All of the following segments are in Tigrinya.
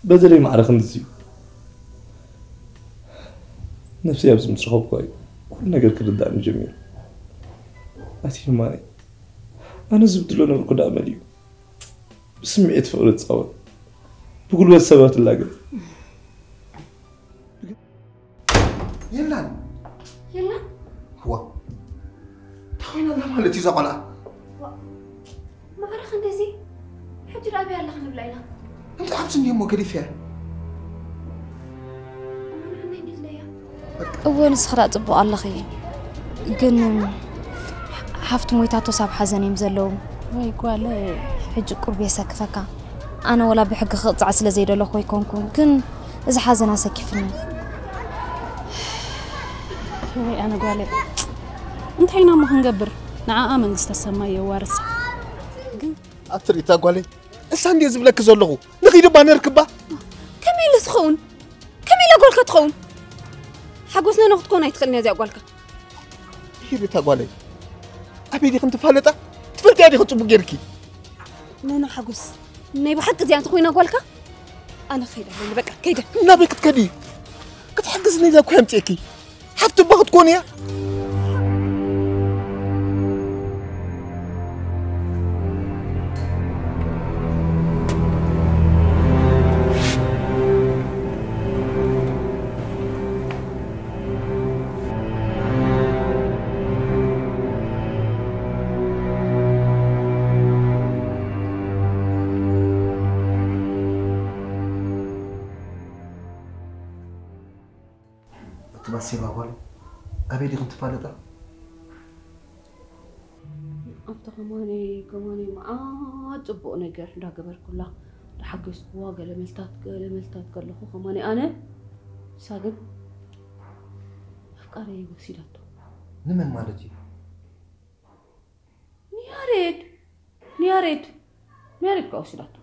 በደለይ ማዕረ ክንድዚ እዩ። ነብሰይ ኣብዚ ምስ ረኸብኩዋ እዩ ኩሉ ነገር ክርዳእኒ ጀሚሩ። ኣቲ የማነይ፣ ኣነ ዝብድሎ ነበርኩ ደኣ መሊኡ። ብስምዒት ፍቕሪ ትጻወት፣ ብጉልበት ሰባት ትላገጽ። የላን። የላን? ዋ፣ እንታይ ኮይና ኣላ ማለት እዩ እዛ ቆልዓ? ማዕረ ክንድዚ? ሕጂ ደኣ ኣበይ ኣላ ክንብላ ኢና? እንታይ ኣብዚ እንዲሞ ገዲፈያ? እማን ሓመይ እንድለያ? እወ ንስኺ ደኣ ጽቡቕ ኣለኺ፣ ግን ሓፍቲ ሞይታቶስ ኣብ ሓዘን እዮም ዘለዉ። ወይ ጓለይ፣ ሕጂ ቁሩብ የሰክፈካ። ኣነ ወላ ብሕጊ ክቕጻዕ ስለ ዘይደለኹ ኣይኮንኩን፣ ግን እዚ ሓዘን ኣሰኪፍኒ። ወይ ኣነ ጓለይ፣ እንታይ ኢና እሞ ክንገብር? ንዓኣ መንግስተ ሰማይ የዋርሳ። ግን ኣትሪታ ጓለይ፣ እሳ እንድየ ዝብለኪ ዘለኹ። ንኺድ እባ ነርክባ። ከመይ ኢሉ ትኸውን? ከመይ ኢላ ጓልካ ትኸውን? ሓጎስ ነነ ክትኮን ኣይትኽእልን እያ እዚኣ ጓልካ። ሂድ እታ ጓለይ። ኣበይ ዲኽን ትፋለጣ? ትፈልጥያ ዲኺ ጽቡቕ ጌርኪ? ነነ ሓጎስ፣ ናይ ብሓቂ እዚኣ እንተኾይና ጓልካ፣ ኣነ ከይደ ኣለኒ፣ በቃ ከይደ። ናበይ ክትከዲ? ክትሕግዝኒ ኢለ እኮ የምጽኤኪ። ሓፍቲ እባ ክትኮን እያ። እትባ ሴባ ጓል ኣበይ ዲኽን ትፋለጣ? ኣብቲ ከማነይ ከማነይ መዓት ጽቡቕ ነገር እንዳገበርኩላ እንዳሓገዝኩዋ ገለመልታት ገለመልታት ከለኹ ከማነይ ኣነ ንሳ ግን ኣፍቃረይ ወሲዳቶ። ንመን ማለት እዩ? ንያሬድ ንያሬድ ንያሬድ ከ ወሲዳቶ።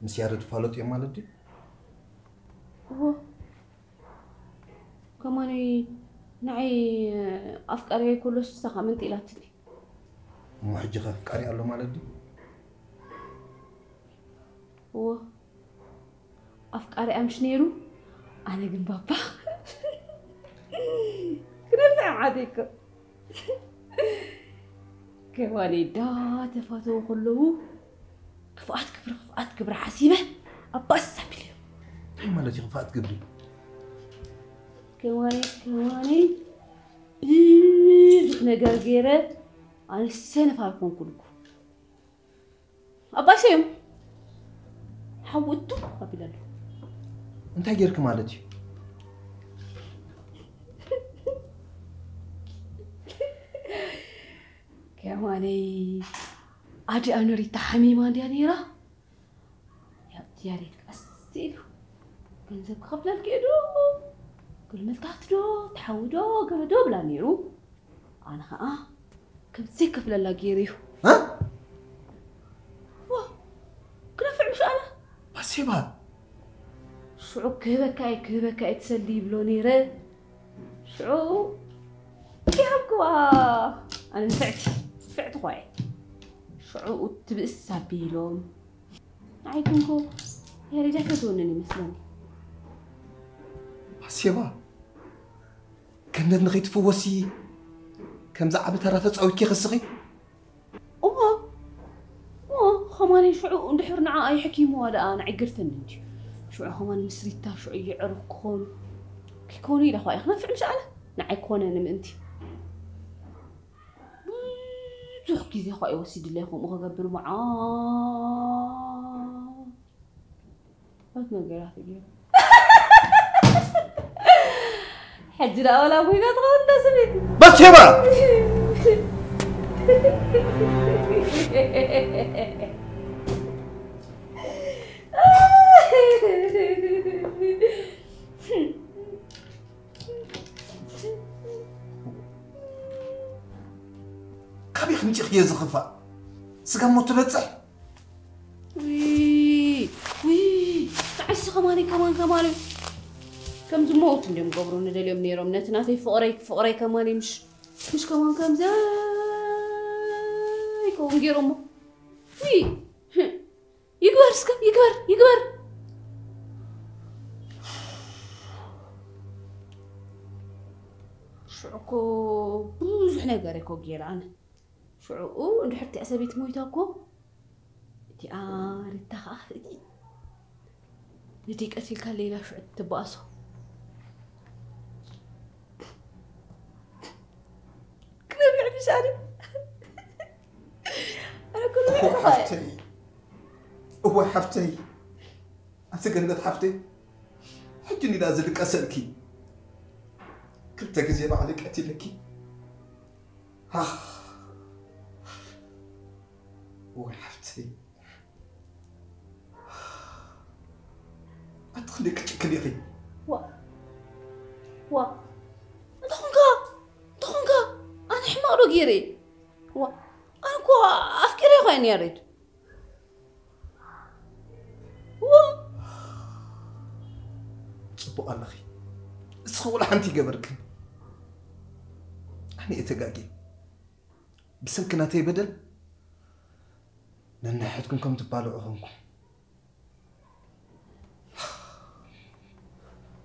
ምስ ያሬድ ፋለጡ እዮም ማለት ድዩ? እዎ ከማነይ ንዓይ ኣፍቃሪያ ይኮሎስ ንሳኻ ምንቲ ኢላትኒ። እሞ ሕጂ ከ ኣፍቃሪ ኣሎ ማለት ድዩ? እዎ ኣፍቃሪያ ምሽ ነይሩ። ኣነ ግን ባባ ክነፍዕ ዓደይኮ ከማነይ ዳ ተፋተው ከለዉ ክፍኣት ግብሪ ክፍኣት ግብሪ ሓሲበ ኣባስ ኣቢለ። እንታይ ማለት እዩ ክፍኣት ግብሪ? ከማነይ ከማነይ ብዙሕ ነገር ገይረ ኣነ ሰነፍ ኣይኮንኩን እኮ። ኣባሰዮም ሓዊ እቱ ኣቢለ ኣለኹ። እንታይ ጌርኪ ማለት እዩ? ከማነይ ኣዲኣ ንሪታ ሓሚማ እንድያ ነይራ። ያሬድ ቀስ ኢሉ ገንዘብ ክኸፍለልኪ ዶ ግልምልታት ዶ ተሓዊ ዶ ገለ ዶ ብላ ነይሩ። ኣነ ኸዓ ከም ዘይከፍለላ ገይሩ እዩ። ዋ ክነፍዕ ምሽ ኣነ። ባሴባ እሱ ሽዑ ክህበካ እየ ክህበካ እየ ትሰሊ ይብሎ ነይረ። ሽዑ ይሃብክዋ። ኣነ ንፍዕቲ ንፍዕቲ ኳ እየ። ሽዑ ትብእስ ኣቢሎም። ንዓይ ግን እኮ ያሬድ ኣይፈትወንን ይመስለኒ። ኣሴባ፣ ገነት ንኸይትፍወሲ ከምዚ ዓቢ ተራ ተጻዊትኪ ኸስኺ? እዋ እዋ ኸማን ሽዑ እንድሕር ንዓ ኣይሕኪምዋ ደኣ ንዓይ ገድፈኒ እንድዩ። ሽዑ ኸማን ምስ ሪታ ሽዑ የዕሩኽ ክኾኑ ክይኮኑ ኢለ ኳ እየ ክነፍዕ ምሻኣለ ንዓይ ክኾነኒ ምእንቲ። ብዙሕ ግዜ ኳ እዩ ወሲድለይ ከምኡ ክገብር መዓት ነገራት እዩ። ሕጂ ደኣ ወላ ኮይና ትኸውን እንዳ ሰበይቲ ባስኬባ ካበይ ክምፂ ክየ ዝኽፋእ ስጋ ሞ ትበፅሕ ውይ ንዓይሲ ከማኒ ከማን ከማን ከምዚ ሞት እንዲም ገብሩ ንደልዮም ነይሮም ነቲ ናተይ ፍቕረይ ፍቕረይ ከማኒ ምሽ ምሽ ከማን ከምዚ ይከውን ገይሮሞ ውይ ይግበር እስከ ይግበር ይግበር ሽዑ እኮ ብዙሕ ነገር እኮ ገይረ ኣነ ሽዑ እንድሕር እቲኣ ሰበይቲ ሞይታ እኮ እቲኣ ሪታ ከዓ እቲ ንደይ ቀቲልካ ሌላ ሽዑ ትበኣሶ ክነብዕ ምሻለ ኣነ ኩሉ እወ ሓፍተይ እወ ሓፍተይ ኣቲ ገነት ሓፍተይ ሕጂ ኒዳ ዝልቀሰልኪ ክልተ ግዜ ባዕሊ ቀቲለኪ ወይ ሓፍተይ ኣቲ ክንደይ ክትጭክን ኢኺ ዋ ዋ እንተኾንካ እንተኾንካ ኣነ ሕማቕ ዶ ገይረ ዋ ኣነ እኮ ኣፍቂረ ይኮይን ያሬድ ፅቡቕ ኣለኺ እስኺ ወላ ሓንቲ ይገበርክን ኣነ እየ ተጋግየ ብሰንኪ ናተይ በደል ነንሕድኩም ከም ትባልዑ ኾንኩም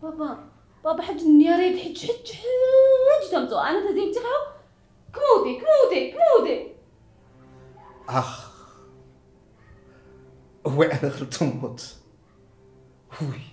ባባ ባባ ሕጂ ንያሬድ ሕጂ ሕጂ ሕጂ ተምፅኦ ኣነ ተዘይምፅኻዮ ክመውት እየ ክመውት እየ ክመውት እየ ኣኽ እወ ኣነ ክልተ ሞት ውይ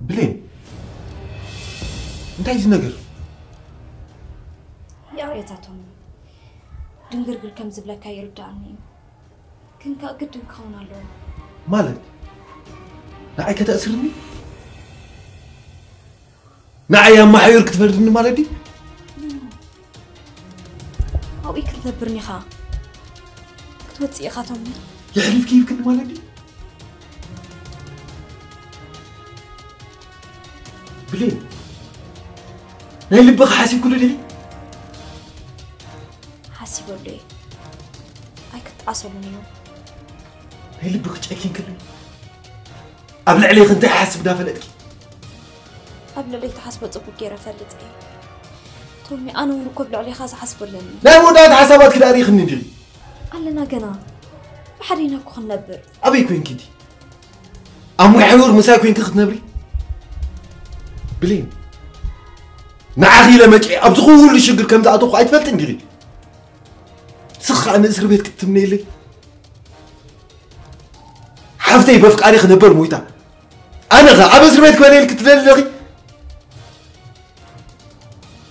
ብሌን እንታይ እዚ ነገር ይቕሬታቶም ድንግርግር ከም ዝብለካ ይርዳእኒ እዩ ግን ከኣ ግድን ክኸውን ኣለዎ ማለት ንዓይ ከተእስርኒ ንዓይ ኣማሓዩር ክትፈርድኒ ማለት ድዩ ኣብኡ ክትነብርኒ ኢኻ ክትወፅእ ኢኻ ቶም የሕሊፍኪ ሂብክኒ ማለት ድዩ ብሌን ናይ ልብኻ ሓሲብክሉ ድዩ ሓሲበሉ እየ ኣይክትጣሰሉን እዩ ናይ ልብኺ ጨኪንክሉ ኣብ ልዕለይ ክንታይ ሓስብ እንዳፈለጥኪ ኣብ ልዕለይ ትሓስቦ ፅቡቅ ገይረ ፈልጥ እየ ቶሚ ኣነ እውን እኮ ብልዕሌኻ ዝሓስቦ ኣለኒ ናይ መወዳእታ ሓሳባት ክዳርኢኽኒ እንዲኺ ኣለና ገና ብሓደና እኮ ክንነብር ኣበይ ኮይንኪ እቲ ኣብ ሙያውር ምሳይ ኮይንኪ ክትነብሪ ብሌን ንዓኺ ኢለ መፂ ኣብዚ ኩሉ ሽግር ከም ዝኣተኹ ኣይትፈልጥን ዲኺ ስኺ ከኣ ንእስር ቤት ክትትምነይለይ? ሓፍተይ በፍቃሪ ክነበር ሞይታ። ኣነ ኸ ኣብ እስር ቤት ክበለይል ክትደሊ ኣለኺ?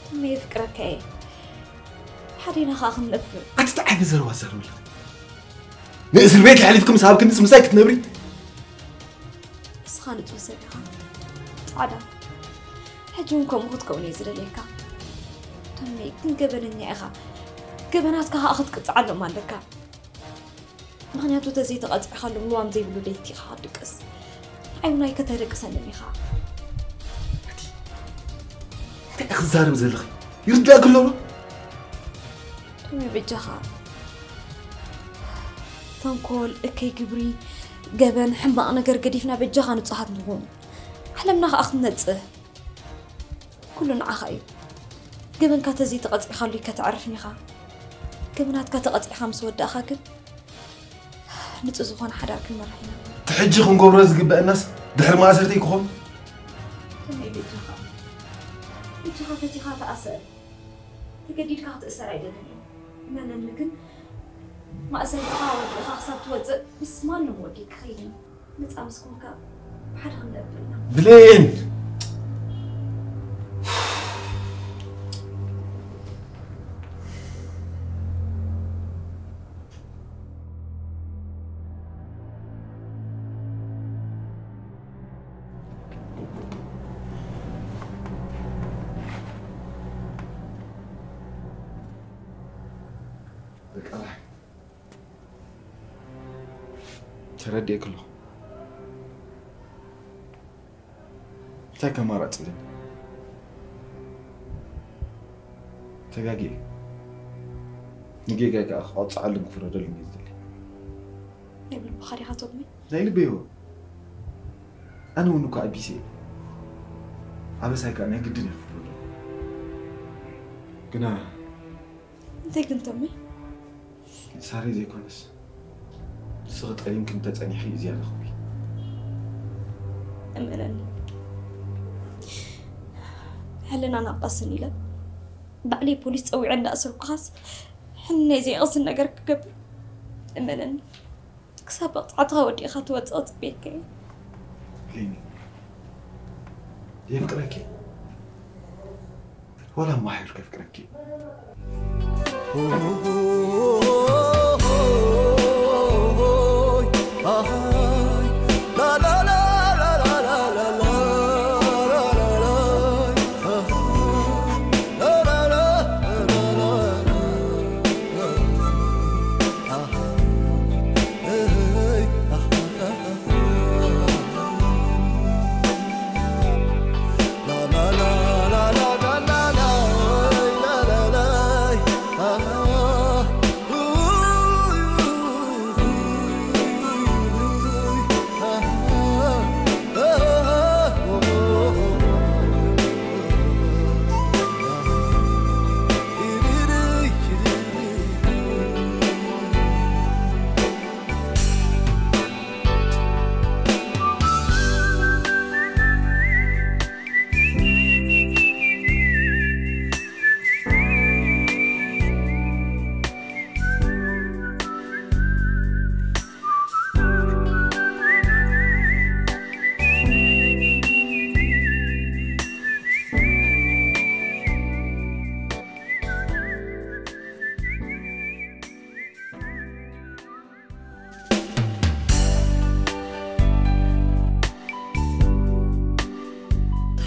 ተመይ የፍቅረካ እየ። ሓዲና ኸኣ ክንነብር። ኣቲ እንታይ ዓይነት ዘረባ ትዛረቢ ኣለኺ? ንእስር ቤት ኣሕሊፍኪ ምስ ሃብክንስ ምሳይ ክትነብሪ? ንስኻ ንጹህ ሰብ ኢኻ። ጻዕዳ። ሕጂ እውን ከምኡ ክትከውን እየ ዝደልየካ። ተመይ ግን ገበነኛ ኢኻ። ገበናትካ ኸኣ ክትቅጽዓሎም ኣለካ። ምኽንያቱ ተዘይተቐጺዕካሎም ልዋም ዘይብሉ ለይቲ ኢኻ ክትድቅስ። ንዓይ እውን ኣይከተደቅሰንን ኢኻ። ኣቲ እንታይ ኢኺ ትዛረቢ ዘለኺ? ይርዳእኪ ኣሎ ዶ? ተመይ በጃኻ። ተንኮል፣ እከይ ግብሪ፣ ገበን፣ ሕማቕ ነገር ገዲፍና በጃኻ ንጹሃት ንኹን። ዓለምና ኸኣ ክትነጽህ። ኩሉ ንዓኻ እዩ። ገበንካ ተዘይተቐጺዕካሉ ከተዕርፍን ኢኻ። ገበናትካ ተቐጺዕካ ምስ ወዳእኻ ግን ንጹህ ዝኾነ ሓዳር ክንመርሕ ኢና። እቲ ሕጂ ክንገብሮ ዝግበአናስ ድሕሪ ማእሰርቲ ኣይክኾን? ከመይ በጃኻ? በጃኻ ፈቲኻ ተኣሰር። ተገዲድካ ክትእሰር ኣይደልን እየ። እመነኒ ግን ማእሰርትኻ ወዲእኻ ክሳብ ትወጽእ ምስ ማንም ወዲ ክኸይድ እየ። ነጻ ምስ ኮንካ ብሓደ ክንነብር ኢና። ብሌን! በቃ ተረዲኤኪ ኣለኹ። እንታይ ከማራፂ ኣለኒ? ተጋጊየ። ንጌጋይ ከዓ ክቐፅዓሉን ክፍረደሉን እየ ዝደሊ። ናይ ልብኻ ዲኻ ቶሚ? ናይ ልበይ እወ። ኣነ እውን እኮ ኣቢሰ እየ። ኣበሳይ ከዓ ናይ ግድን እየ ክፍረዶ። ግና እንታይ ግን ተመይ? ሳሪ ዘይኮነስ ንስኺ ጠሊምክን ተጸኒሕኪ እዩ ዝያዳ ክብሪ። እመነኒ። ሕልና ናቕጣስን ኢለ ባዕለይ ፖሊስ ጸዊዐ እንዳእሰርኩኻስ ሕነይ ዘይቕስን ነገር ክገብር እመነኒ። ክሳብ መቕጻዕትኻ ወዲእኻ ትወጽእ ክጽበየካ እየ። ሌኒ፣ የፍቅረኪ። ወላ ማሒር ከፍቅረኪ።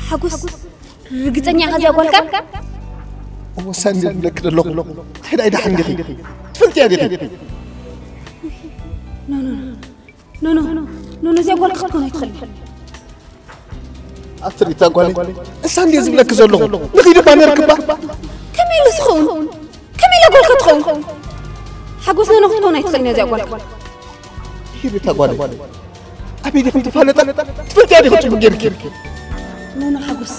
ሓጎስ፣ ርግጸኛ ኢኻ እዚኣ ጓልካ? ወሳኒ ዝብለኪ ዘለኹ እንታይ ደኣ ኢዳ ሓንዲኺ ትፈልጥያ ዲኺ? ኖ ኖ ኖ ኖ ኖ ኖ እዚኣ ጓልካ ክትኮን ኣይትኽእልን። ኣትሪታ ጓለይ እሳ እንዴ ዝብለኪ ዘለኹ ንኺድ እባ ነርክባ። ከመይ ኢሉ ዝኸውን? ከመይ ኢላ ጓልካ ትኸውን? ሓጎስ ነነ ክትኮን ኣይትኽእልን እዚኣ ጓልካ። ሂድ እታ ጓለይ ኣበይ ዲኽን ትፋለጣ ትፈልጥያ ዲኺ ጽቡቅ ጌርኪ። ኖኖ ሓጎስ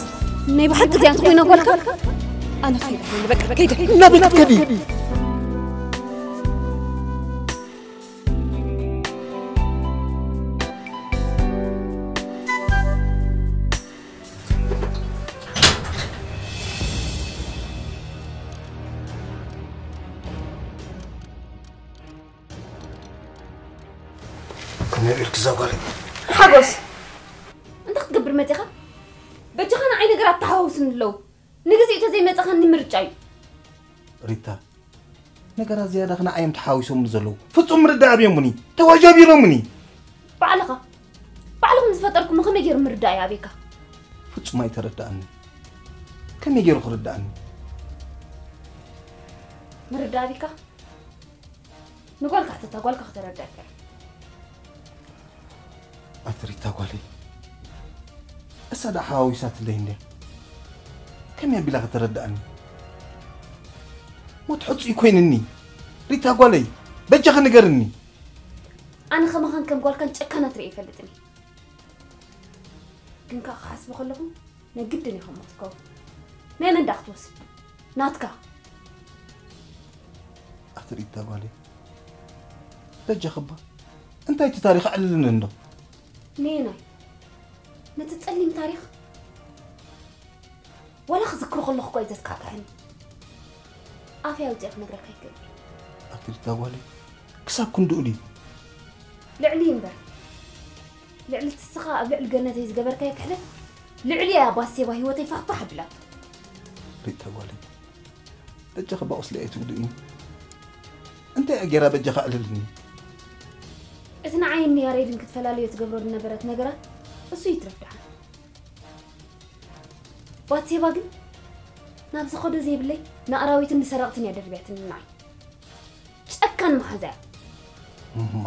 ናይ ብሓቂ እዚኣ እንተኾይና ጓልካ ኣነ ከይደ በቃ ከይደ። ናበይ ክትከዲ? ነቢል ክዛጓለ ሓጎስ እንታይ ክትገብር መፂኻ? በጃኻ ንዓይ ነገራት ተሓዋውስኒ ኣለዉ። ንግዜኡ ተዘይመፀኻኒ ምርጫ እዩ። ሪታ፣ ነገራት ዝያዳ ክንዓዮም ተሓዊሶምኒ ዘለዉ ፍጹም ምርዳእ ኣብዮምኒ፣ ተዋጃቢሮምኒ። ባዕልኻ ባዕልኹም ዝፈጠርኩም ከመይ ገይሩ ምርዳእ ይኣብየካ? ፍጹም ኣይተረዳኣኒ። ከመይ ገይሩ ክርዳኣኒ? ምርዳእ ኣብካ ንጓልካ ሕተታ፣ ጓልካ ከተረዳእካ። ኣቲ ሪታ ጓለይ፣ እሳ ደኣ ሓዋዊሳትለይ እንድያ። ከመይ ኣቢላ ከተረድኣኒ? ሞት ሕጹይ ኮይንኒ። ሪታ ጓለይ፣ በጃኺ ንገርኒ። ኣነ ከማኻን ከም ጓልካን ጨካናት ርእየ ይፈልጥን እየ። ግን ከኣ ክሓስቦ ከለኹ ናይ ግድን ኢኻ ሞት ትከውን። ናይ መን ደኣ ክትወስድ? ናትካ። ኣቲ ሪታ ጓለይ፣ በጃኺ እባ እንታይ እቲ ታሪኽ ኣዕልልኒ እንዶ። ነየናይ? ነቲ ጸሊም ታሪኽ ዋላ ክዝክሮ ከለኹ እኳ እዩ ዘስካሕክሐኒ። ኣፈይ ኣውጺኤ ክነግረካ ኣይክእልን። ኣቲ ሪታ ጓለይ፣ ክሳብ ክንድኡ ድዩ? ልዕሊ እምበር። ልዕሊ ትስኻ ኣብ ልዕሊ ገነተይ ዝገበርካዮ ክሕደት ልዕሊ እያ ባሴባ ህይወተይ ፋሕፋሕ ኣቢላቶ። ሪታ ጓለይ፣ በጃኺ እባ ቁስለይ ኣይትጉድእኒ። እንታይ እያ ጌራ በጃኺ ኣዕልልኒ። እቲ ንዓይን ንያሬድን ክትፈላልዮ ትገብሮ ዝነበረት ነገራት እሱ ይትረፍ ደሓን። ባትሴባ ግን ናብ ዝኸዶ ዘይብለይ ንኣራዊትን ንሰረቕትን እያ ደርብያትኒ ንዓይ። ጨካን መሓዛ እያ። እማ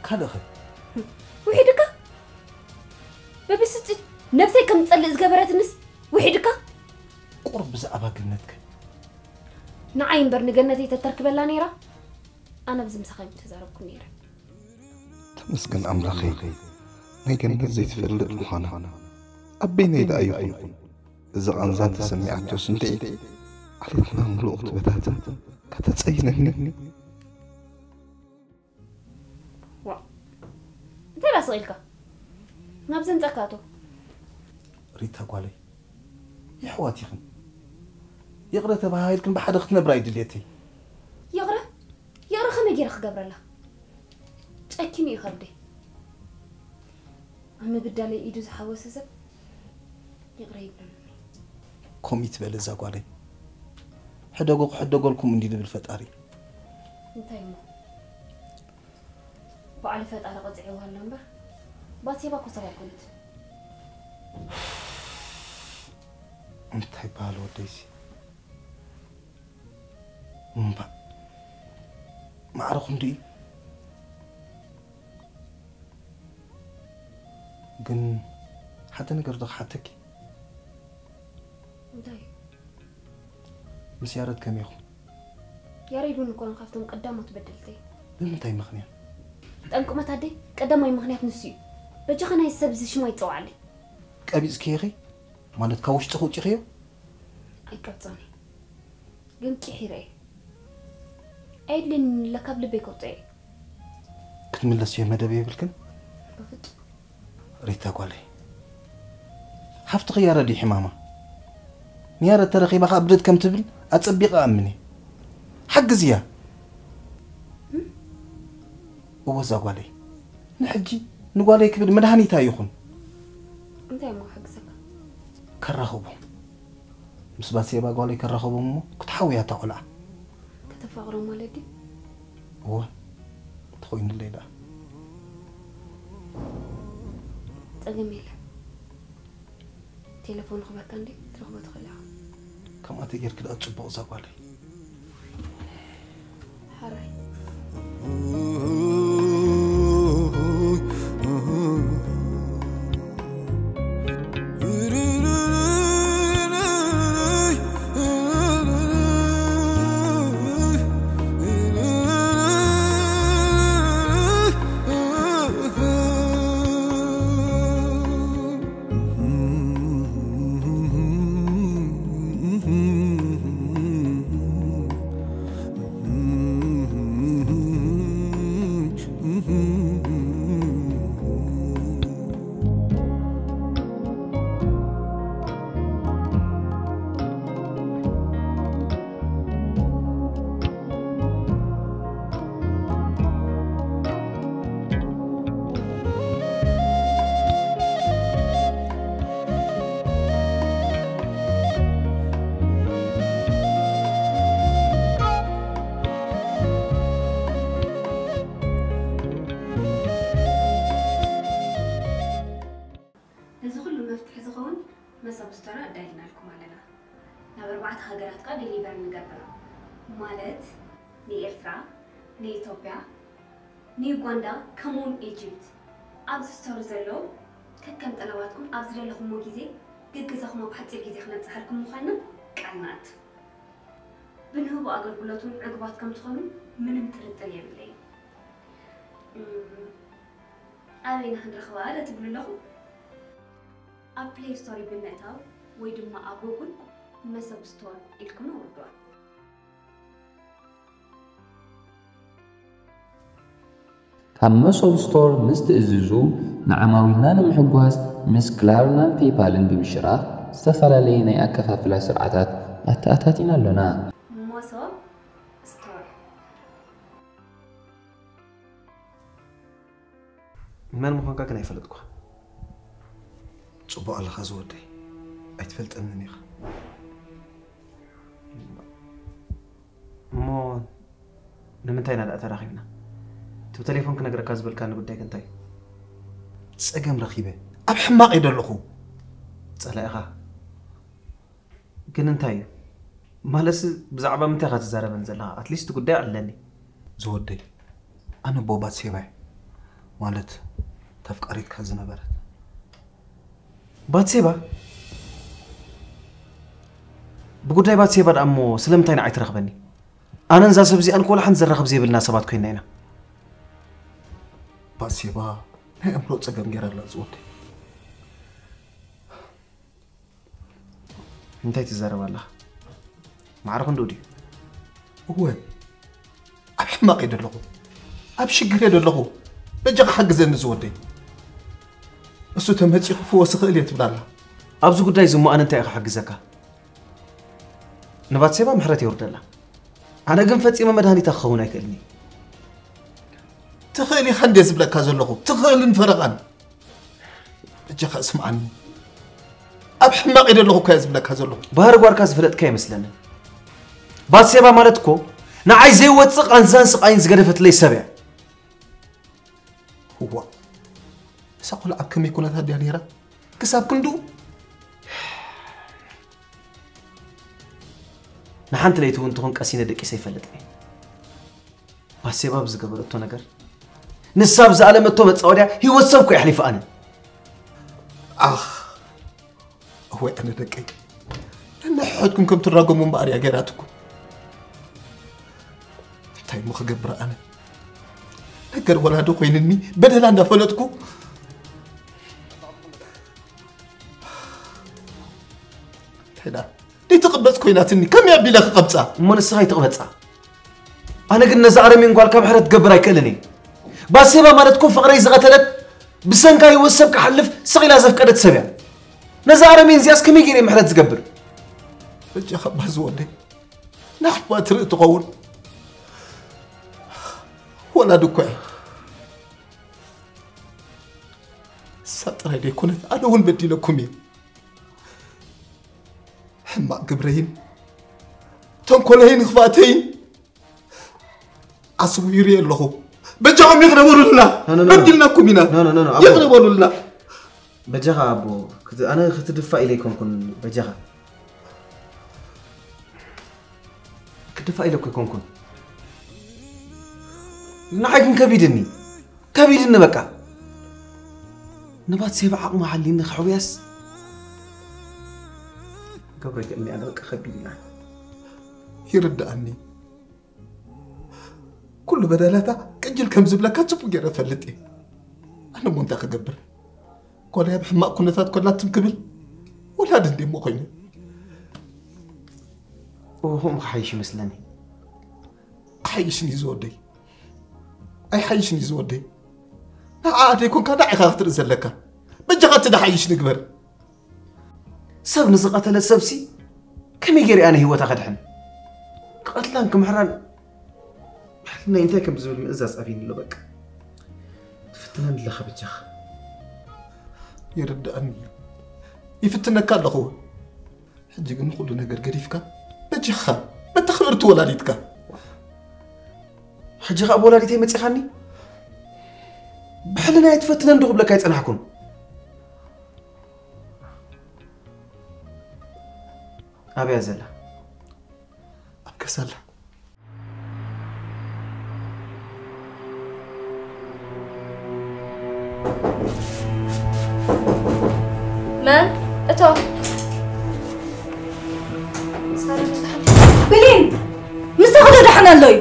ካልእኸ? ውሒድካ ብብስጭት ነብሰይ ከም ዝጸልእ ዝገበረትንስ ውሒድካ? ቁሩብ ብዛዕባ ገነትከ? ንዓይ እምበር ንገነተይ ተተርክበላ ነይራ ኣነ ኣብዚ ምሳኻ ኣይምተዛረብኩ ነይረ። ተመስገን ኣምላኸይ ናይ ገነት ዘይትፈልጥ ምዃና። ኣበይነይ ደኣ ይኹን እዚ ቓንዛ ተሰሚዓቶስ እንድዒ ዓሌትና ምሉእ ክትበታትን ከተጸይነኒ። ዋ እንታይ ደኣ ስቕ ኢልካ ናብ ዘንጸካ ኣቶ። ሪታ ጓለይ የሕዋት ኢኽን ይቕረ ተባሃሂልክን ብሓደ ክትነብራ እዩ ድልየተይ። ይቕረ ይቕረ ከመይ ገይረ ክገብረላ? ጨኪኑ እዩ ከብደይ። ኣብ ምብዳለይ ኢዱ ዝሓወሰ ሰብ ይቕረ ይብለኒ። ከምኡ ይትበል እዛ ጓለይ። ሕደጎ ክሕደጎልኩም እንዲ ዝብል ፈጣሪ። እንታይ እሞ ባዕሉ ፈጣሪ ቀፂዕዋ ኣሎ እምበር ባትሴባ እኮ ሰብ ኣይኮነት። እንታይ በሃል ወደይሲ እምባ ማዕረ ክንዱ እዩ። ግን ሓደ ነገር ዶ ክሓተኪ? እንታይ? ምስ ያረድ ከመይ ኢኹም? ያሬድ እውን እኮ ካብቶም ቀዳሞት በደልተይ። ብምንታይ ምኽንያት? ጠንቁመት ኣደይ ቀዳማይ ምኽንያት ንሱ እዩ። በጃኻ ናይ ሰብ እዚ ሽም ኣይትጸውዓለይ። ቀቢጽኪ ኢኺ? ማለት ካብ ውሽጥኺ ውጺኽዮ? ኣይቀብጸኒ ግን ቂሒረ እየ። ኣየድልየኒ ለካብ ልበይ ከውጽኦ እየ። ክትምለስዮ መደብ የብልክን? በፍጹም። ሪታ ጓለይ፣ ሓፍትኺ ያረድ እዩ ሕማማ። ንያረድ ተረኺባ ኸኣ ብድድ ከም ትብል ኣጸቢቐ እኣምን እየ። ሓግዝያ። እወ እዛ ጓለይ፣ ንሕጂ ንጓለይ ክብል መድሃኒታ ይኹን። እንታይ እሞ ክሕግዘካ? ከራኽቦም። ምስ ባትሴባ ጓለይ ከራኽቦም እሞ ክትሓውያ እታ ቖልዓ። ከተፋቕሮም ማለት ድዩ? እወ፣ ተኾይኑለይ ደኣ። ጸገም የለን። ቴሌፎን ንኽበካ እንዴ ትረኽቦ ትኽእል ኢኻ። ከምኣ ተጌርኪ ደኣ ጽቡቕ እዛ ጓለይ። ሓራይ። ኣርባዕተ ሃገራት ከኣ ዴሊቨር ንገብር፣ ማለት ንኤርትራ፣ ንኢትዮጵያ፣ ንዩጋንዳ፣ ከምኡውን ኢጅፕት። ኣብዚ ስቶር ዘለዉ ከከም ጠለባትኩም ኣብ ዝደለኹምዎ ግዜ ገገዛኹም ኣብ ሓጺር ግዜ ክነብጽሓልኩም ምዃንና ቃል ንኣቱ። ብንህቦ ኣገልግሎት እውን ዕጉባት ከም ትኾኑ ምንም ጥርጥር የብለይን። እም፣ ኣበይና ክንረኽባ ዶ ትብሉ ኣለኹም? ኣብ ፕሌይ ስቶር ብምእታው ወይ ድማ ኣብ ጉግል መሶብ ስቶር ኢልኩም ኣውርድዋ። ካብ መሶብ ስቶር ምስ ትእዝዙ፣ ንዓማዊልና ንምሕጓስ ምስ ክላርናን ፔይፓልን ብምሽራኽ ዝተፈላለየ ናይ ኣከፋፍላ ስርዓታት ኣተኣታቲና ኣሎና። መሶብ ስቶር። መን ምዃንካ ግን ኣይፈለጥኩኻ። ጽቡቕ ኣለኻ ዝወደይ፣ ኣይትፈልጠንን ኢኻ። እሞ ንምንታይ ኢና ደኣ ተራኺብና? እቲ ብቴሌፎን ክነግረካ ዝበልካኒ ጉዳይ ከ እንታይ እዩ? ጸገም ረኺበ ኣብ ሕማቕ እየ ዘለኹ። ጸላኢኻ ግን እንታይ እዩ? ማለትሲ ብዛዕባ ምንታይ ኢኻ ትዛረበን ዘለኻ? ኣትሊስት ጉዳይ ኣለኒ። ዝወደይ፣ ኣነ ኣቦ ባትሴባ እየ። ማለት ተፍቃሪትካ ዝነበረት። ባትሴባ? ብጉዳይ ባትሴባ ደኣ እሞ ስለምንታይ ንዓይ ትረኽበኒ? ኣነን እዛ ሰብ እዚኣን እኮ ወላ ሓንቲ ዘራኽብ ዘይብልና ሰባት ኮይንና ኢና። ባትሴባ ናይ ኣእምሮ ጸገም ገይራ ኣላ ዝወደይ። እንታይ ትዛረብ ኣለኻ? ማዕረ ክንድኡ ድዩ? እወ፣ ኣብ ሕማቕ እየ ደለኹ፣ ኣብ ሽግር እየ ደለኹ። በጃኻ ሓግዘኒ ዝወደይ። እሱ ተመጺኡ ክፍወስ ይኽእል እየ ትብል ኣላ። ኣብዚ ጉዳይ እዚ እሞ ኣነ እንታይ እየ ክሕግዘካ? ንባትሴባ ምሕረት የውርደላ። ኣነ ግን ፈጺመ መድሃኒታ ክኸውን ኣይክእልን እየ። ትኽእል ኢኻ እንድየ ዝብለካ ዘለኹ፣ ትኽእልን ፈረቓን። በጃኻ እስምዓኒ። ኣብ ሕማቕ እየ ደለኹ እኮ እየ ዝብለካ ዘለኹ። ባህሪ ጓልካ ዝፈለጥካ ኣይመስለንን። ባትሴባ ማለት እኮ ንዓይ ዘይወጽእ ቃንዛን ስቓይን ዝገደፈትለይ ሰብ እያ። እዋ፣ እሳ ቆልዓ ኣብ ከመይ ኩነታት ድያ ነይራ? ክሳብ ክንድኡ? ንሓንቲ ለይቲ እውን ትኹን ቀሲነ ደቂሰ ኣይፈልጥን እየ። ባትሴባ ብዝገበረቶ ነገር ንሳ ብዝኣለመቶ መጻወድያ ህይወት ሰብ እኮ የሕሊፋ ኣነ። ኣኽ፣ እወ ኣነ ደቀይ፣ ነንሕድሕድኩም ከም ትራገሙ እምበኣር እያ ገይራትኩም። እንታይ እሞ ክገብር ኣነ? ነገር ወላዲ ኮይንኒ በደላ እንዳፈለጥኩ እንታይ ደኣ ደይትቕበጽ ኮይናትኒ ከመይ ኣቢለ ክቐብጻ? እሞ ንስኻ ኣይትቕበጻ። ኣነ ግን ነዛ ኣረሜን ጓል ካብ ሕረት ክገብር ኣይክእልን እየ። ባሴባ ማለት እኮ ፍቕረይ ዝቐተለት፣ ብሰንካ ህይወት ሰብ ክሓልፍ ስቕ ኢላ ዘፍቀደት ሰብ እያ። ነዛ ኣረሜን እዚኣስ ከመይ ገይረ ምሕረት ዝገብር? በጃኻ ባዚ ወደይ፣ ንዓባ ትርኢ ትኸውን። ወላዲ እኮ እያ። እሳ ጥራይ ደይኮነት፣ ኣነ እውን በዲለኩም እየ። ሕማቕ ግብረይን ተንኮለይን ክፍኣተይን ዓስቡ ይርኢ ኣለኹ። በጃኹም ይቕረ በሉልና። ኖ፣ ኖ፣ ኖ። በዲልናኩም ኢና። ኖ፣ ኖ፣ ኖ፣ ኖ፣ ኣቦ። ይቕረ በሉልና። በጃኻ ኣቦ፣ ክት-፣ ኣነ ክትድፋእ ኢለ ኣይኮንኩን፣ በጃኻ። ክድፋእ ኢለ እኮ ኣይኮንኩን። ንዓይ ግን ከቢድኒ። ከቢድኒ በቃ። ንባትሴባ ዓቕሚ ሓሊኒ ከሕውያስ ገብረ ይክእልኒ ኣነ በቃ ከቢድኒ። ይርድኣኒ። ኩሉ በደላታ ቅጅል ከም ዝብለካ ጽቡቕ ገይረ እፈልጥ እየ። ኣነ እሞ እንታይ ክገብር? ጓለይ ኣብ ሕማቕ ኩነታት ኮላ ትም ክብል ወላዲ እንዴ እሞ ኮይኑ። እኹም ክሓይሽ ይመስለኒ። ኣይሓይሽን እዩ ዝወደይ። ኣይሓይሽን እዩ ዝወደይ። ንዓኣ ደይኮንካ ንዓኻ ክትርኢ ዘለካ። በጃኻ እቲ ድሓይሽ ንግበር። ሰብ ንዝቐተለ ሰብሲ ከመይ ገይረ ኣነ ህይወታ ከድሕን? ክቐትላን ክምሕራን ሕልናይ እንታይ ከም ዝብል ምእዛዝ ኣብይኒ ኣሎ በቃ። ትፍትነኒ ኣለኻ በጃኻ። ይርድኣኒ እዩ። ይፍትነካ ኣለኹ። ሕጂ ግን ንኹሉ ነገር ገዲፍካ በጃኻ በታ ክብርቲ ወላዲትካ። ሕጂ ኸኣ ብወላዲተይ መጺኻኒ? ብሕልናይ ትፈትነኒ ዶ ክብለካ ኣይጸናሕኩን። ኣበያ ዘላ? ሰላ መን እቶ ብሌን፣ ምሳኺ ዶ ደሓን ኣሎ እዩ?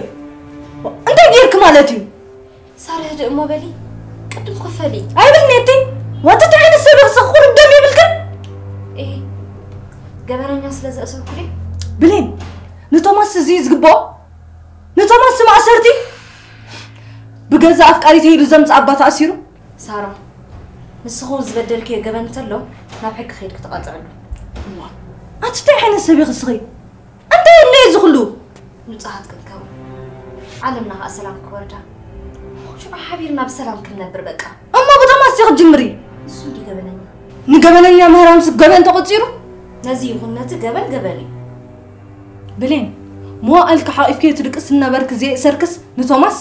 እንታይ ጌርክ ማለት እዩ? ሳራ፣ ህድእ እሞ በሊ። ቅድም ኮፈሊ። ኣይብል ኔቲ። ዋትት ዓይነት ሰብ ኢኺ? ቁሩብ ደም የብልክን? እሂ፣ ገበነኛ ስለ ዘእሰርኩ ድዩ? ብሌን፣ ንቶማስ እዚ እዩ ዝግብኦ? ንቶማስ ማእሰርቲ ብገዛ ኣፍቃሪተይ ኢሉ ዘምፅእ ኣባ ተኣሲሩ? ሳሮን፣ ንስኺ እውን ዝበደልክዮ ገበን እንተሎ ናብ ሕጊ ከይድኪ ትቐፅዕሉ። እዋ፣ ኣቲ እንታይ ዓይነት ሰብ ኢኺ እስኺ? እንታይ ኣሎ እዚ ኩሉ? ንጹሃት ክንከውን፣ ዓለምና ከኣ ሰላም ክወርዳ፣ ሽዑ ሓቢርና ብሰላም ክንነብር በቃ። እሞ ብቶማስ ዲኺ ትጅምሪ? ንሱ እንዲ ገበነኛ። ንገበነኛ ምህራምስ ገበን ተቖጺሩ? ነዚ ይኹን ነቲ ገበን ገበን እዩ። ብሌን፣ መዋእልኪ ሓቒፍክዮ ትድቅሲ ዝነበርኪ ዘየእሰርክስ ንቶማስ?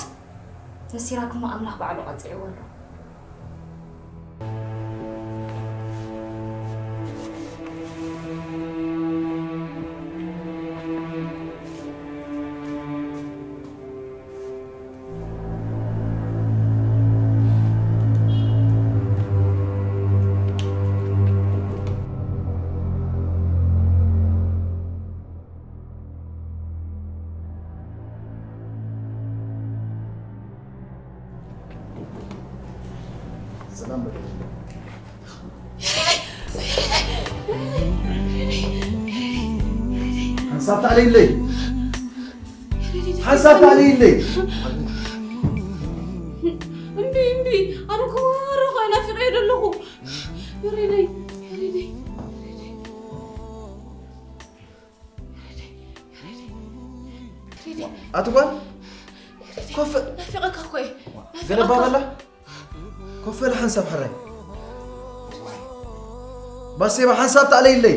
ንሲራክ እሞ ኣምላኽ ባዕሉ ቀጺዕዎ ኣሎ። ሰላም በል። ሓንሳብ ታዕለይለይ። ሓንሳብ ታዕለይለይ። እምቢ እምቢ፣ ኣነ እኮ ወረ እኮ ናፊቐዮ ዘለኹ። የሬደይ፣ የሬደይ። ኣቲ ጓል ኮፍ ናፊቐካ እኮ እየ። ገለባ በላ ኮፍ በል ሓንሳብ ሕራይ። ባሴባ ሓንሳብ ታዕለይለይ።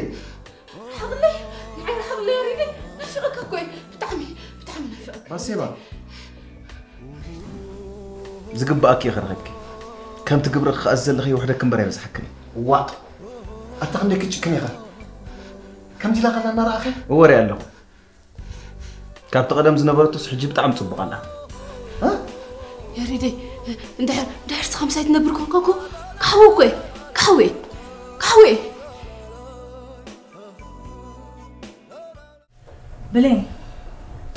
ሓቕለይ ንዓይ ሓቕለይ ኣሪገ ናፊቐካ እኮ እየ። ብጣዕሚ ብጣዕሚ ናፊቐካ። ባሴባ ዝግባኣኪ ኢኺ ረኺብኪ። ከምቲ ግብርኺ ክኣዝ ዘለኺ ይውሕደኪ እምበር ኣይበዝሓክን እዩ። ዋእ ኣታ ክንደይ ክትጭክን ኢኻ። ከምዚ ኢላ ከላ እናረኣኸ እወሪ ኣለኹ። ካብቲ ቀደም ዝነበረቶስ ሕጂ ብጣዕሚ ጽቡቕ ኣላ። ያሬደይ እንድሕር እንድሕር ስኻ ምሳይ ትነብር ኮንካ እኮ ክሓዊ እኮ እየ ክሓዊ እየ ክሓዊ እየ። ብሌን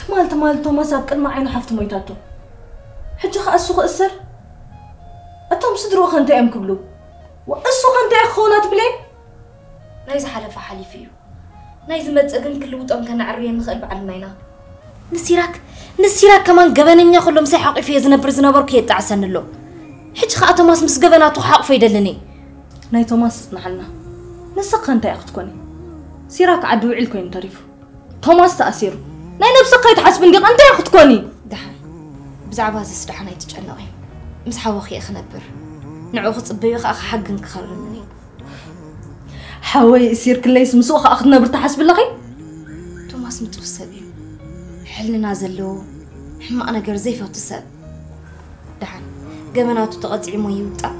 ትማል ትማል ቶማስ ኣብ ቅድሚ ዓይኑ ሓፍቱ ሞይታቶ። ሕጂ ኸኣ እሱ ክእሰር? እቶም ስድርኡ ኸ እንታይ እዮም ክብሉ? እሱ ኸ እንታይ እዩ ክኸውን ኣቲ ብሌን? ናይ ዝሓለፈ ሓሊፉ እዩ። ናይ ዝመጽእ ግን ክልውጦም ከነዕርዮ ንኽእል ባዕልና ኢና። ንሲራክ ንሲራክ ከማን ገበነኛ ከሎ ምሳይ ሓቂፈዮ ዝነብር ዝነበርኩ የጣዕሰኒ ኣሎ። ሕጂ ኸኣ ቶማስ ምስ ገበናቱ ክሓቕፎ ይደልን እየ። ናይ ቶማስ ይጽንሓልና። ንስኺ ከ እንታይ ኢኺ ክትኮኒ? ሲራክ ዓዲ ውዒል ኮይኑ ተሪፉ። ቶማስ ተኣሲሩ። ናይ ነብስኺ ከይትሓስቢ እንዲኺ እንታይ ኢኺ ክትኮኒ? ደሓን ብዛዕባ እዚስ ደሓን ኣይትጨነቒ። ምስ ሓወኺ እየ ክነብር። ንዕኡ ክጽበዮ ኸኣ ክሓግን ክኸርምን እየ። ሓወይ እሲርክለይስ ምስኡ ኸኣ ክትነብሪ ትሓስቢ ኣለኺ? ቶማስ ንጹህ ሰብ እዩ። ሕልና ዘለዎ፣ ሕማቕ ነገር ዘይፈቱ ሰብ። ደሓን ገበናቱ ተቐጺዑ እሞ ይውጻእ።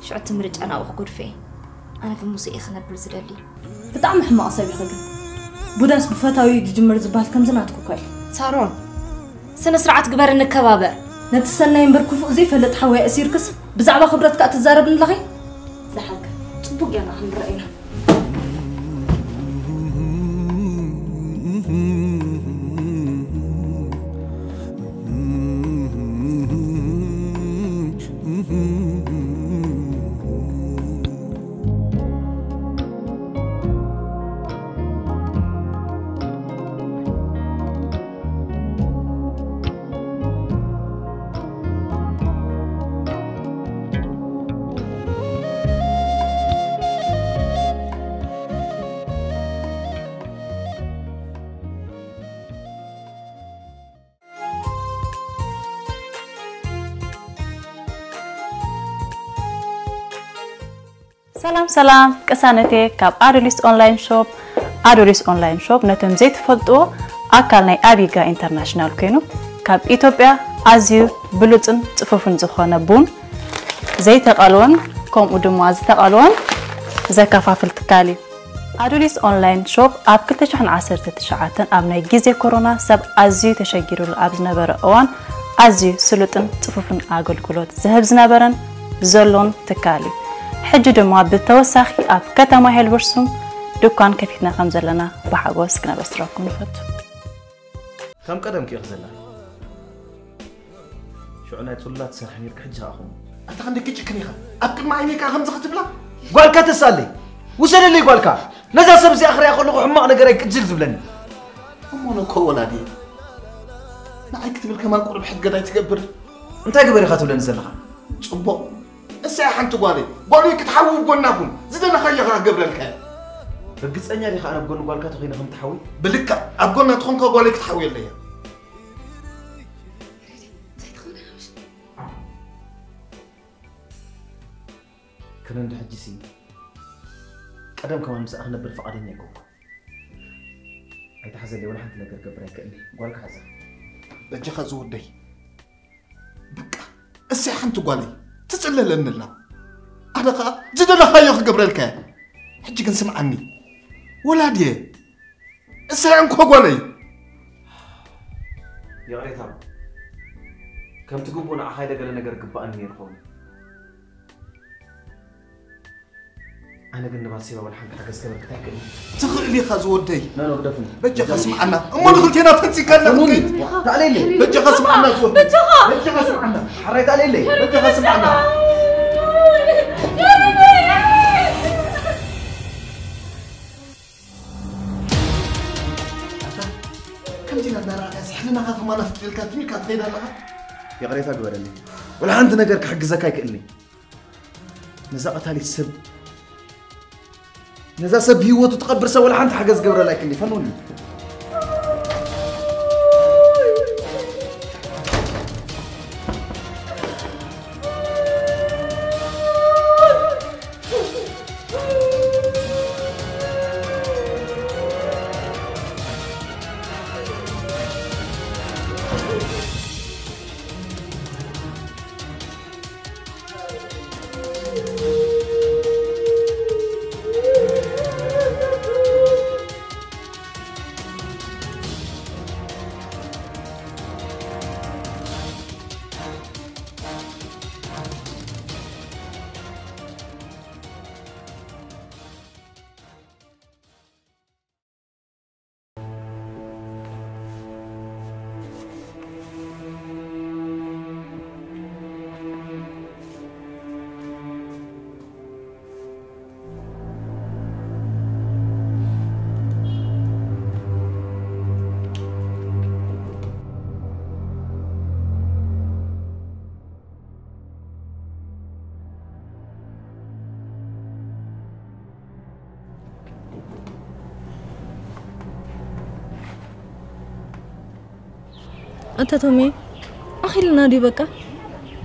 ሽዑ እቲ ምርጫ ናብኡ ክጎድፎ እየ። ኣነ ግን ምስኡ እየ ክነብር ዝደሊ። ብጣዕሚ ሕማቕ ሰብ ኢኺ ግን። ቡዳስ ብፈታዊኡ እዩ ዝጅምር ዝበሃል ከምዚ ናትኪ እኳ እዩ። ሳሮን ስነ ስርዓት ግበሪ ንከባበር። ነቲ ሰናይ እምበር ክፉእ ዘይፈልጥ ሓወይ ኣእሲርክስ ብዛዕባ ክብረት ከኣ ትዛረብኒ ኣለኺ? ደሓን ከ ጽቡቕ ጌርና ክንረኣይ ኢና። ሰላም ሰላም ቅሳነቴ ካብ ኣዶሊስ ኦንላይን ሾፕ። ኣዶሊስ ኦንላይን ሾፕ ነቶም ዘይትፈልጥዎ ኣካል ናይ ኣቢጋ ኢንተርናሽናል ኮይኑ ካብ ኢትዮጵያ ኣዝዩ ብሉጽን ጽፉፍን ዝኾነ ቡን ዘይተቐልወን ከምኡ ድማ ዝተቐልወን ዘከፋፍል ትካል እዩ። ኣዱሊስ ኦንላይን ሾፕ ኣብ ክልተ ሽሕን ዓሰርተ ትሽዓተን ኣብ ናይ ግዜ ኮሮና ሰብ ኣዝዩ ተሸጊሩሉ ኣብ ዝነበረ እዋን ኣዝዩ ስሉጥን ጽፉፍን ኣገልግሎት ዝህብ ዝነበረን ዘሎን ትካል እዩ። ሕጂ ድማ ብተወሳኺ ኣብ ከተማ ሄልበርሱም ድኳን ከፊትና ከም ዘለና ብሓጎስ ክነበስረኩም ንፈቱ። ከም ቀደምኪ ኢኺ ዘላ። ሽዑ ናይ ጽሉላት ትሰርሒ ነይርኪ፣ ሕጂ ከኣ ኹም። ኣታ ክንደይ ክጭክን ኢኻ? ኣብ ቅድሚ ዓይነይ ከኣ ከምዚ ክትብላ? ጓልካ ተሳለይ። ውሰደለይ ጓልካ። ነዛ ሰብ እዚኣ ክሪኣ ከለኹ ሕማቕ ነገር ኣይቅጅል ዝብለኒ። እሞ ነኮ ወላዲ ንዓይ ክትብል ከማን ቁሩብ ሕገድ ኣይትገብር። እንታይ ግበር ኢኻ ትብለኒ ዘለኻ? ጽቡቕ። እሰይ ሓንቲ ጓለይ፣ ጓለይ ክትሓዊ ኣብ ጎና ኩን። ዝደለኻዮ ከኣ ክገብረልካ እየ። ርግጸኛ ዲኻ ኣነ ኣብ ጎኒ ጓልካ ተኾይነ ከም ትሓዊ? ብልክዕ ኣብ ጎና ተኾንካ ጓለይ ክትሓውየለይ እየ። ከነንዲ ሕጂሲ ቀደም ከማን ምሳኣ ክነብር ፍቓደኛ ኣይኮንኩን። ኣይትሓዘለይ፣ ወላ ሓንቲ ነገር ክገብር ኣይክእልን እየ። ጓልካ ሓዛ። በጃኻ ዝወደይ። በቃ እሰይ ሓንቲ ጓለይ ትጽለለኒ ኣላ። ኣነ ኸኣ ዝደለኻዮ ክገብረልካ እየ። ሕጂ ግን ስምዓኒ ወላድየ። እሰይ እንኮ ጓለይ። ይቕሬታ እሞ ከምቲ ግቡእ ንዓኻ ኢለ ገለ ነገር ክግበኣኒ ነይሩ ክኸውን እዩ። ኣነ ግን ንባሴባ ወላ ሓንቲ ሓገዝ ከበርክት ኣይክእልን። ትኽእል ኢኻ ዝወደይ። ኖ ኖ ግደፉኒ። በጃኻ ስምዓና እሞ ንኽልቴና ፈንጺካና ክንከይድ። ተዕለይለይ። በጃኻ ስምዓና ዝወደይ። በጃኻ ስምዓና። ሓራይ ተዕለይለይ። በጃኻ ስምዓና። ከምዚ ኢና እናረኣናስ ሕልናኻ ከማን ኣፍቂርካ ትም ኢልካ ትኸይድ ኣለኻ። ይቕሬታ ግበረለይ። ወላ ሓንቲ ነገር ክሕግዘካ ኣይክእልን እየ። ነዛ ቀታሊት ሰብ ነዛ ሰብ ብህይወቱ ትቐብር ሰብ ወላ ሓንቲ ሓገዝ ገብረላ ኣይክእል እዩ። ፈንውኒ። ኣታ ቶሚ ኣኺልና ድዩ በቃ?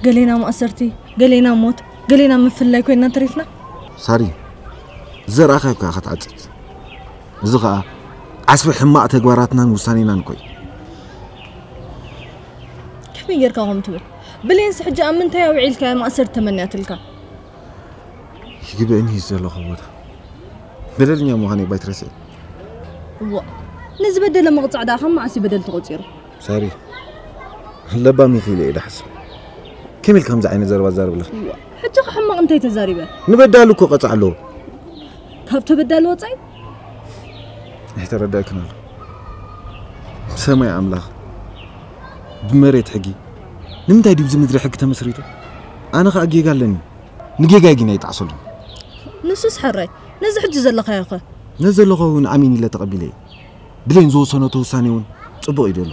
ገሌና ማእሰርቲ፣ ገሌና ሞት፣ ገሌና ምፍልላይ ኮይና ተሪፍና። ሳሪ ዘርኣኻዮ እኳ ኢኻ ትዓጽድ። እዚ ኸኣ ዓስቢ ሕማቕ ተግባራትናን ውሳኔናን እኮ እዩ። ከመይ ጌርካ ከምኡ ትብል? ብሌንስ ሕጂ ኣብ ምንታይ ኣውዒልካያ ማእሰርቲ ተመንያትልካ? ይግበእኒ እዩ ዘለኹ ቦታ። በደለኛ ምዃነይ ባይትረስዒ። እዋ ንዝበደለ ምቕጻዕ ደኣ ካብ መዓስ እዩ በደል ተቖጺሩ? ሳሪ ለባም ኢኺ ኢለ እየ ዝሓስብ። ከመይ ኢልካ ከምዚ ዓይነት ዘረባ ትዛረቢ ኣለኺ? እዋ ሕጂ ከ ሕማቕ እንታይ ተዛሪበ? ንበዳሊ እኮ ክቐጻዕ ኣለዎ። ካብ ተበዳሊ ወጻኢ? ኣይተረዳእክን ኣሎ። ብሰማይ ኣምላኽ ብመሬት ሕጊ ንምንታይ ድዩ ብዚ ምድሪ ሕጊ ተመስሪቱ? ኣነ ኸኣ ጌጋ ኣለኒ። ንጌጋይ ግን ኣይጠዓሰሉን። ንሱስ ሕራይ፣ ነዚ ሕጂ ዘለኻዮ ኸ? ነዚ ዘለኹ እውን ኣሜን ኢለ ተቐቢለዮ። ብሌን ዝወሰነቶ ውሳኔ እውን ጽቡቕ እዩ ዘሎ።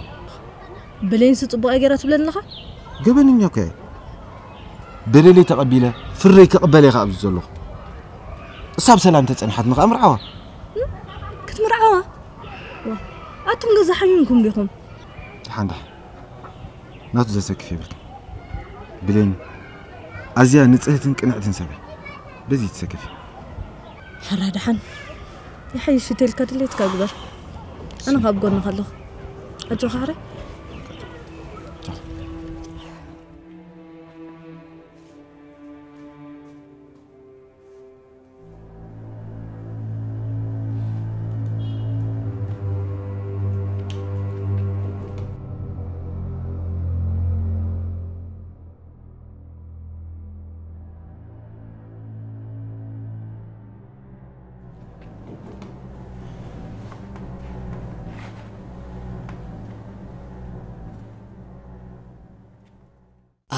ብሌንሲ ጽቡቕ እያ ገይራ ትብለኒ ኣለኻ? ገበነኛ እኮ እየ። በደለይ ተቐቢለ ፍርደይ ክቕበል እየ ኸኣ ኣብዚ ዘለኹ። እሳ ብሰላም ተጸኒሓትኒ ኸኣ ምርዓዋ። ክትምርዓዋ? ዋ፣ ኣቱም ገዛ ሓሚምኩም ዲኹም? ደሓን ደሓን። ናቱ ዘሰክፍ የብልክን። ብሌን ኣዝያ ንጽህትን ቅንዕትን ሰብ እያ። በዚ ትሰከፊ። ሕራይ ደሓን ይሓይሽ ተልካ ድሌትካ ግበር። ኣነ ካብ ጎንኻ ኣለኹ። ኣጆኻ ሕራይ።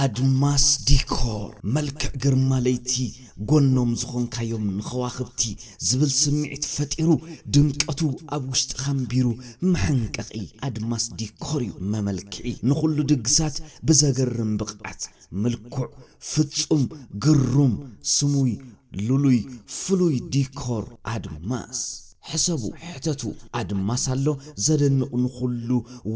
ኣድማስ ዲኮር፣ መልክዕ ግርማ ለይቲ፣ ጎኖም ዝኾንካዮም ንኸዋኽብቲ ዝብል ስምዒት ፈጢሩ፣ ድምቀቱ ኣብ ውሽጥኻ ኣንቢሩ፣ መሐንቀቒ ኣድማስ ዲኮር እዩ መመልክዒ። ንኹሉ ድግሳት ብዘገርም ብቕዓት፣ ምልኩዕ፣ ፍጹም፣ ግሩም፣ ስሙይ፣ ልሉይ፣ ፍሉይ ዲኮር ኣድማስ። ሕሰቡ፣ ሕተቱ፣ ኣድማስ ኣሎ ዘደንቕ ንኹሉ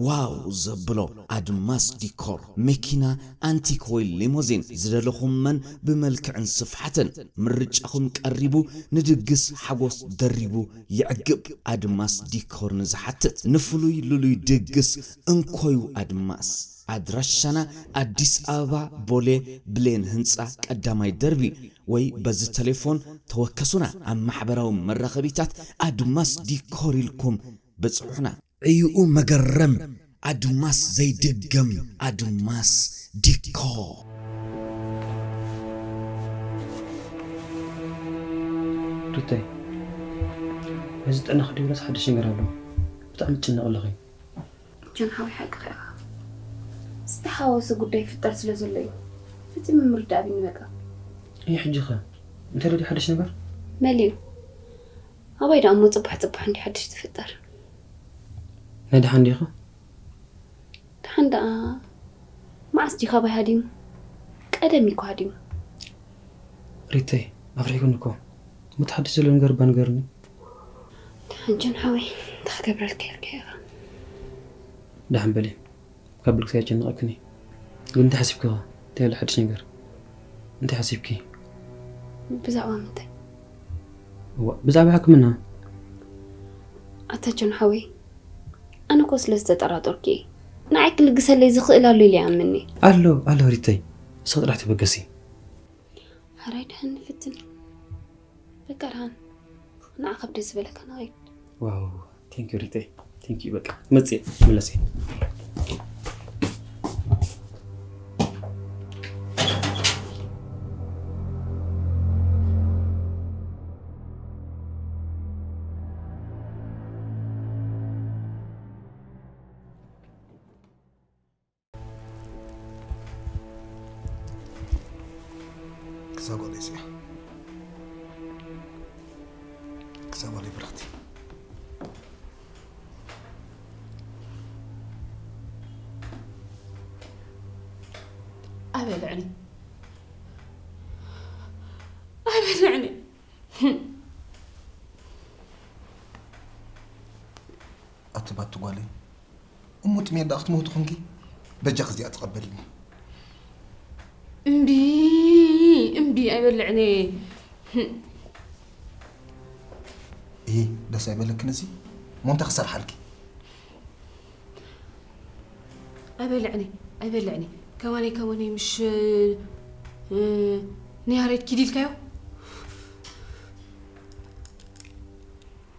ዋው ዘብሎ። ኣድማስ ዲኮር፣ መኪና፣ ኣንቲክ ወይ ሊሞዚን፣ ዝደለኹም መን ብመልክዕን ስፍሓትን። ምርጫኹም ቀሪቡ፣ ንድግስ ሓጎስ ደሪቡ የዕግብ። ኣድማስ ዲኮር ንዝሓትት፣ ንፍሉይ ልሉይ ድግስ እንኮዩ ኣድማስ። ኣድራሻና ኣዲስ ኣበባ ቦሌ ብሌን ህንፃ ቀዳማይ ደርቢ ወይ በዚ ቴሌፎን ተወከሱና። ኣብ ማሕበራዊ መራኸቢታት ኣድማስ ዲኮር ኢልኩም ብጽሑና። ዕዩኡ መገረም ኣድማስ ዘይድገም ኣድማስ ዲኮር። ሪተይ፣ በዚ ጥዕና ክድብረስ ሓድሽ ነገር ኣሎ። ብጣዕሚ ትጭነቕ ኣለኺ። ጆን ሓወይ ሓቅኻ ኢኻ። ዝተሓዋወሰ ጉዳይ ይፍጠር ስለ ዘሎ እዩ። ፈጺመ ምርዳእ ኣብዩኒ በቃ። ይህ ሕጂ ኸ እንታይ ደልዩ ሓድሽ ነገር? መሊኡ። ኣባይ ደኣ እሞ ጽባሕ ጽባሕ እንዲ ሓድሽ ትፍጠር። ናይ ደሓን ዲኻ? ደሓን ደኣ መዓስ ዲኻ ኣባይ ሃዲሙ? ቀደም እዩ እኮ ሃዲሙ። ሪተይ ኣፍሪሕኩኒ እኮ። እሞ እቲ ሓድሽ ዘሎ ነገር እባ ንገርኒ። ደሓን ጆን ሓወይ እንታይ ክገብረልካ ኢልካ ኢኻ። ደሓን በሊ ካብ ብልክቲ ኣጨንቐክኒ። ግን እንታይ ሓሲብኪ ኸ? እንታይ ኣሎ ሓድሽ ነገር? እንታይ ሓሲብኪ? ብዛዕባ ምንታይ? እዋ ብዛዕባ ሕክምና። ኣታ ጆን ሓወይ ኣነ እኮ ስለ ዝተጠራጠርኩ እየ። ንዓይ ክልግሰለይ ዝኽእል ኣሎ ኢለ ይኣምን እየ። ኣሎ ኣሎ ሪተይ እስኺ ጥራሕ ተበገሲ። ሓራይ ደሓን ንፍትን። በቃ ደሓን ንዓ ካብ ደስ ዝበለካ ንኸይድ። ዋው ቴንኪዩ ሪተይ ቴንኪዩ በቃ መፅእ መለሰ። ክዛ ጓለይ እዚኣ ክዛ ጓለይ ብርኽቲ ኣበልዕኒ ኣበልዕኒ ኣቲ ባቲ ጓለይ እሞ ጥሜት ደኣ ክትመውቲ ኾንኪ በጃኺ እዚኣ ተቐበልኒ እምቢ እምቢ ኣይበልዕኒ እሂ ደስ ኣይበለክን እዚ እሞ እንታይ ክሰርሓልኪ ኣይበልዕኒ ኣይበልዕኒ ከማነይ ከማነይ ምሽ ንያሬድ ኪድ ኢልካዮ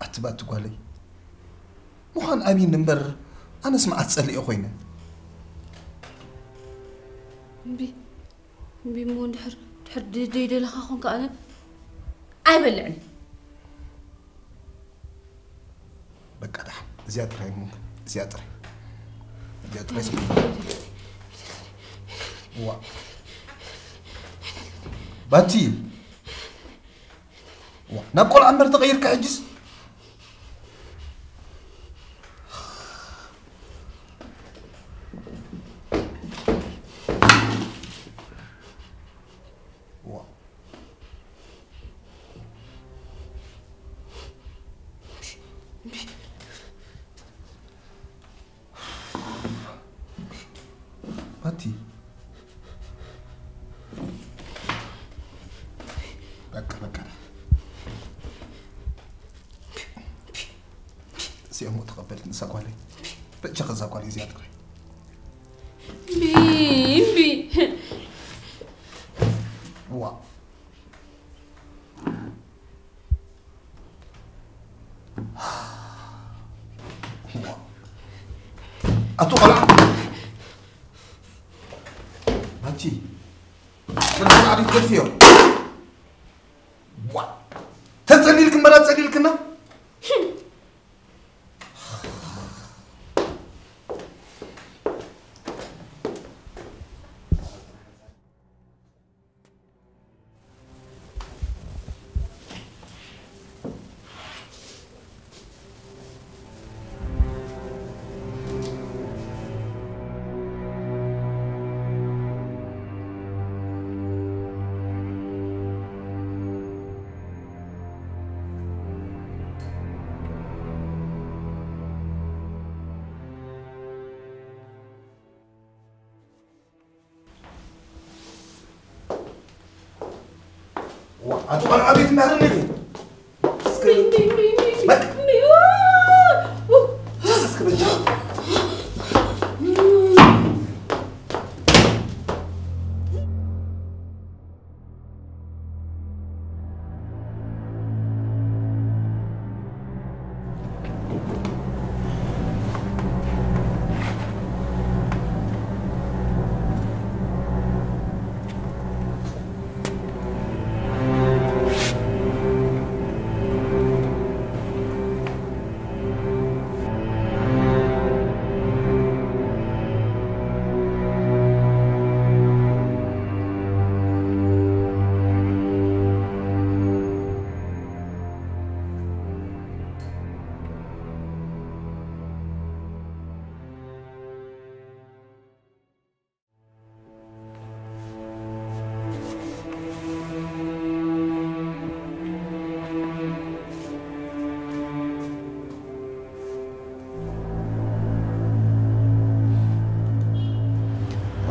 ኣቲ ባቲ ጓለይ ምዃን ኣብይኒ እምበር ኣነስ መዓት ጸሊኤ ኮይነ እምቢ እምቢ እሞ እንድሕር ድሕር ደይደለኻ ኾንካ ኣነ ኣይበልዕን በቃ ደሓን እዚኣ ጥራይ እሞ እዚኣ ጥራይ እዚኣ ጥራይ ስለ ዋ ባቲ ዋ ናብ ቆልዓ እምበር ተቐይርካ ሕጅስ ዋ ባቲ በቃ በቃ እዚኦም ተቐበልት ንሳ ጓለይ በጃ ከዛ ጓለይ እዚኣ ጥራይ እምቢ እምቢ ዋ ኣቱ ቆልዓ ኣቲ ቅድሚ ዓዲ ትገድፍዮ ተጸሊልክ እምበራ ጸሊልክና ኣቲ ቆልዓ ቤት እንዳደለኺ እስከ በቃ እስከ በጃ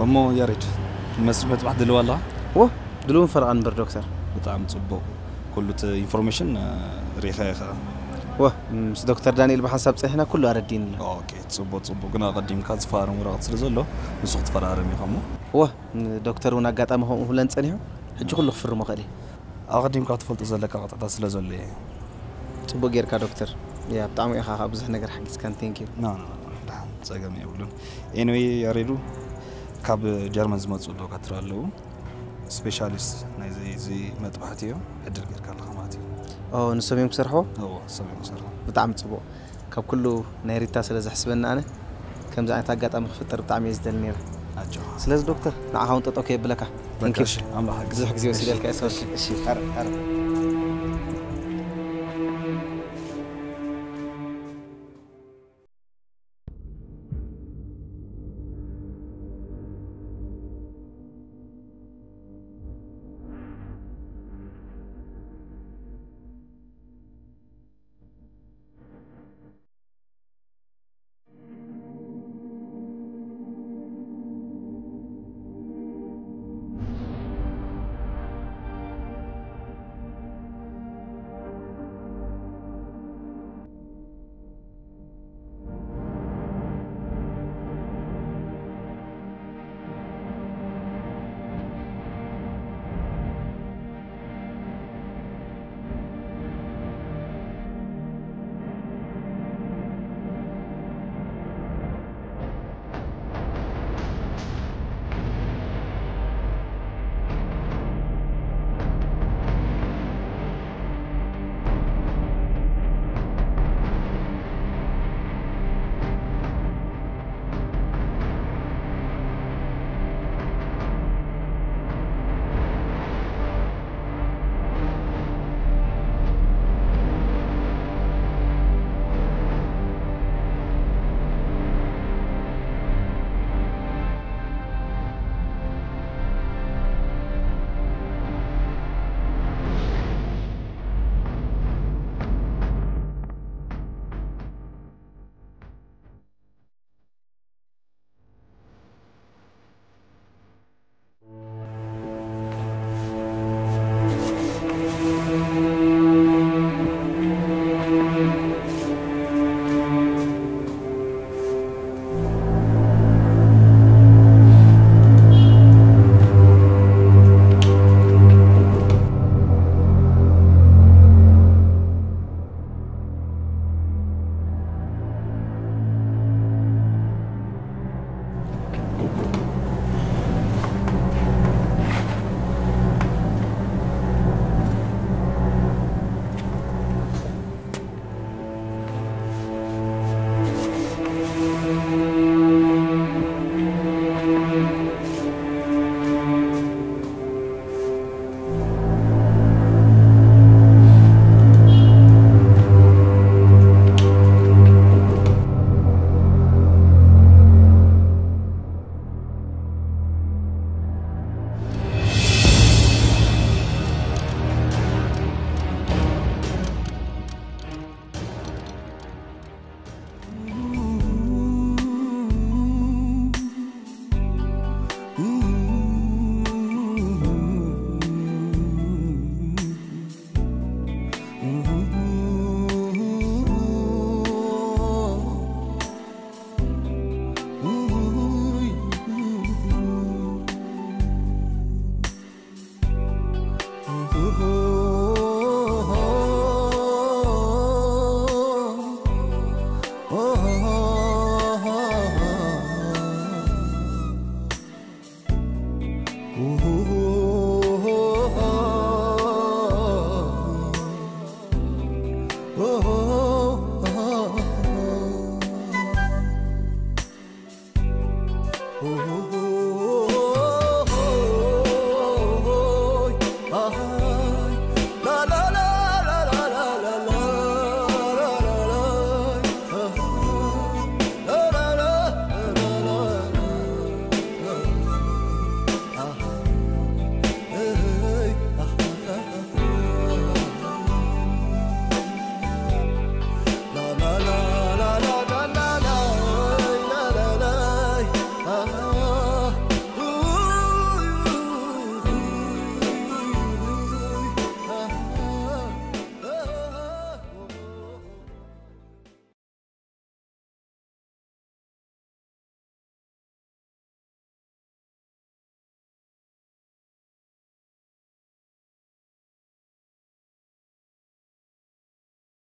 እሞ ያሬድ መስርሕ መጥባሕቲ ድልዋ ኣለኻ? ወ ድልውን ፈረቓን እምበር ዶክተር። ብጣዕሚ ጽቡቕ። ኩሉ እቲ ኢንፎርሜሽን ሪኸ ኢኻ። ወ ምስ ዶክተር ዳንኤል ብሓንሳብ ጸኒሕና ኩሉ ኣረዲእኒ ኣሎ። ኦኬ፣ ጽቡቕ ጽቡቕ። ግን ኣቐዲምካ ዝፈራረም ወረቐት ስለ ዘሎ ንሱ ክትፈራረም ኢኻ እሞ። ወ ዶክተር እውን ኣጋጣሚ ከምኡ ክብለን ጸኒሑ፣ ሕጂ ኩሉ ክፍርሞ ክእል እየ። ኣቐዲምካ ክትፈልጦ ዘለካ ቅጥዕታት ስለ ዘሎ እየ። ጽቡቕ ጌርካ ዶክተር። ያ ብጣዕሚ ኢኻ ካብ ብዙሕ ነገር ሓጊዝካን፣ ቴንክ ዩ። ኖ ኖ ኖ፣ ደሓን፣ ጸገም የብሉን። ኤኒወይ ያሬዱ፣ ካብ ጀርመን ዝመጹ ዶክተር ኣለዉ፣ ስፔሻሊስት ናይዚ እዚ መጥባሕቲ እዮም። ዕድል ጌርካ ኣለኻ ማለት እዩ። ኦ ንሶም እዮም ክሰርሕዎ? እዎ፣ ንሶም እዮም ክሰርሑ። ብጣዕሚ ጽቡቕ። ካብ ኩሉ ናይ ሪታ ስለ ዘሕስበኒ ኣነ ከምዚ ዓይነት ኣጋጣሚ ክፍጠር ብጣዕሚ እየ ዝደሊ ነይረ። ኣጆኻ። ስለዚ ዶክተር ንዓኻ እውን ጠጠው ከየብለካ። በቃ፣ ቴንክ ዩ። እሺ፣ ኣምላኽ ሓግዝ። ብዙሕ ግዜ እሺ፣ ወሲደልካ እየ፣ ሶሪ። እሺ። እሺ፣ ኣረ፣ ኣረ።